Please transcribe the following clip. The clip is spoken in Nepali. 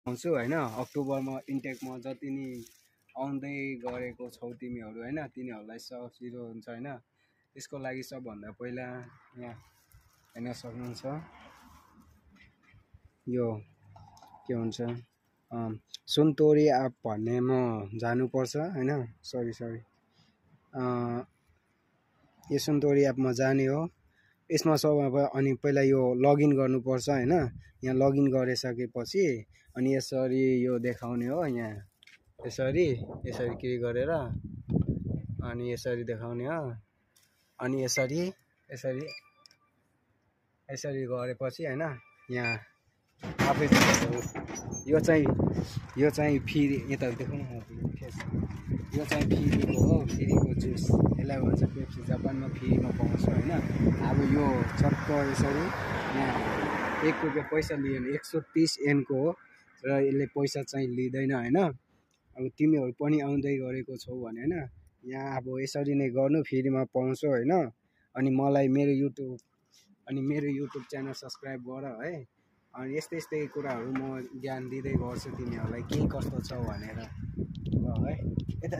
आउँछु होइन अक्टोबरमा इन्टेकमा जति नि आउँदै गरेको छौ तिमीहरू होइन तिनीहरूलाई सजिलो हुन्छ होइन त्यसको लागि सबभन्दा पहिला यहाँ हेर्न सक्नुहुन्छ यो के हुन्छ सुनतोरी एप भन्नेमा जानुपर्छ होइन सरी यो सुनतोरी एपमा जाने हो यसमा सब अनि पहिला यो लगइन गर्नुपर्छ होइन यहाँ लगइन गरिसकेपछि अनि यसरी यो देखाउने हो यहाँ यसरी क्लिक गरेर अनि यसरी देखाउने हो अनि यसरी गरेपछि होइन यहाँ आफै यो चाहिँ फ्री यता देखाउनु यो चाहिँ फ्रीको हो फ्रीको जुस यसलाई भन्छ पेप्सी जापानमा फ्रीमा पाउँछ होइन अब यो चक्क यसरी यहाँ 1 रुपियाँ पैसा लिएन 130 येनको हो र यसले पैसा चाहिँ लिँदैन होइन अब तिमीहरू पनि आउँदै गरेको छौ भने होइन यहाँ अब यसरी नै गर्नु फ्रीमा पाउँछौ होइन अनि मलाई मेरो युट्युब च्यानल सब्सक्राइब गर है अनि यस्तै कुराहरू म ज्ञान दिँदै गर्छु तिमीहरूलाई के कस्तो छ भनेर ल है।